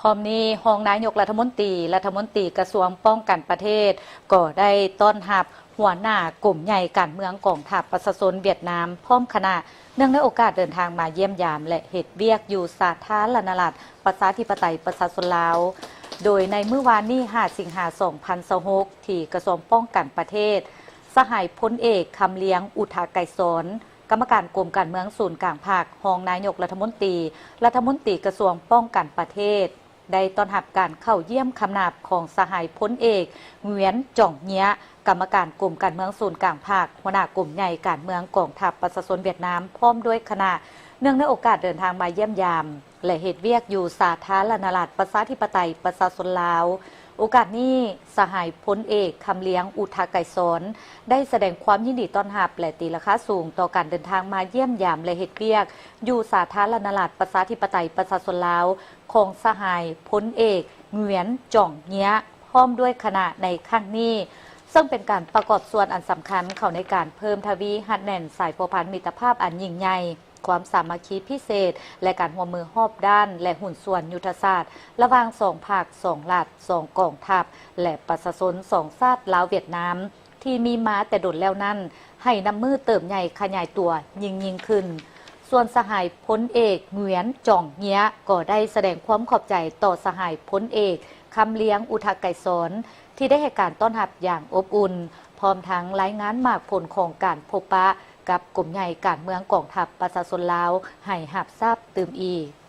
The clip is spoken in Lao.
ພ້ອມນີ້ ຮອງນາຍົກລັດຖະມົນຕີ, ລັດຖະມົນຕີກະຊວງປ້ອງກັນປະເທດ ກໍໄດ້ຕ້ອນຮັບຫົວໜ້າກົມໃຫຍ່ການເມືອງກອງທັບປະຊາຊົນຫວຽດນາມ ພ້ອມຄະນະ ເນື່ອງໃນໂອກາດເດີນທາງມາຢ້ຽມຢາມ ແລະ ເຮັດວຽກຢູ່ສາທາລະນະລັດ ປະຊາທິປະໄຕ ປະຊາຊົນລາວ. ໂດຍໃນມື້ວານນີ້ ຫ້າ ສິງຫາ ສອງພັນຊາວຫົກ ທີ່ກະຊວງປ້ອງກັນປະເທດ, ສະຫາຍພົນເອກ ຄຳລຽງ ອຸທະໄກສອນ ກຳມະການກົມການເມືອງສູນກາງພັກ, ຮອງນາຍົກລັດຖະມົນຕີ, ລັດຖະມົນຕີກະຊວງປ້ອງກັນປະເທດ ໄດ້ຕ້ອນຮັບການເຂົ້າຢ້ຽມຄຳນັບຂອງສະຫາຍພົນເອກ ຫງວຽນ ຈອງເຍຍ ກຳມະການກົມການເມືອງສູນກາງພັກ, ຫົວໜ້າກົມໃຫຍ່ການເມືອງກອງທັບປະຊາຊົນຫວຽດນາມ ພ້ອມດ້ວຍຄະນະ, ເນື່ອງໃນໂອກາດເດີນທາງມາຢ້ຽມຢາມ ແລະ ເຮັດວຽກຢູ່ສາທາລະນະລັດ ປະຊາທິປະໄຕ ປະຊາຊົນລາວ. ໂອກາດນີ້ ສະຫາຍພົນເອກ ຄຳລຽງ ອຸທະໄກສອນ ໄດ້ສະແດງຄວາມຍິນດີຕ້ອນຮັບ ແລະ ຕີລາຄາສູງຕໍ່ການເດີນທາງມາຢ້ຽມຢາມ ແລະ ເຮັດວຽກຢູ່ສາທາລະນະລັດ ປະຊາທິປະໄຕ ປະຊາຊົນລາວ ຂອງສະຫາຍພົນເອກ ຫງວຽນ ຈອງເຍຍ ພ້ອມດ້ວຍຄະນະໃນຄັ້ງນີ້, ເຊິ່ງເປັນການປະກອບສ່ວນອັນສຳຄັນເຂົ້າໃນການເພີ່ມທະວີຮັດແໜ້ນສາຍພົວພັນມິດຕະພາບອັນຍິ່ງໃຫຍ່, ຄວາມສາມັກຄີພິເສດ ແລະ ການຮ່ວມມືຮອບດ້ານ ແລະ ຫຸ້ນສ່ວນຍຸດທະສາດ ລະຫວ່າງສອງພັກ, ສອງລັດ, ສອງກອງທັບ ແລະ ປະຊາຊົນສອງຊາດ ລາວ-ຫວຽດນາມ ທີ່ມີມາແຕ່ດົນແລ້ວນັ້ນ ໃຫ້ນັບມື້ເຕີບໃຫຍ່ຂະຫຍາຍຕົວຍິ່ງໆຂຶ້ນ. ສ່ວນສະຫາຍພົນເອກ ຫງວຽນ ຈອງເຍຍ ກໍໄດ້ສະແດງຄວາມຂອບໃຈຕໍ່ສະຫາຍພົນເອກ ຄຳລຽງ ອຸທະໄກສອນ ທີ່ໄດ້ໃຫ້ການຕ້ອນຮັບຢ່າງອົບອຸ່ນ, ພ້ອມທັງລາຍງານໝາກຜົນຂອງການພົບປະກັບກົມໃຫຍ່ການເມືອງກອງທັບປະຊາຊົນລາວໃຫ້ຮັບຊາບຕື່ມອີກ.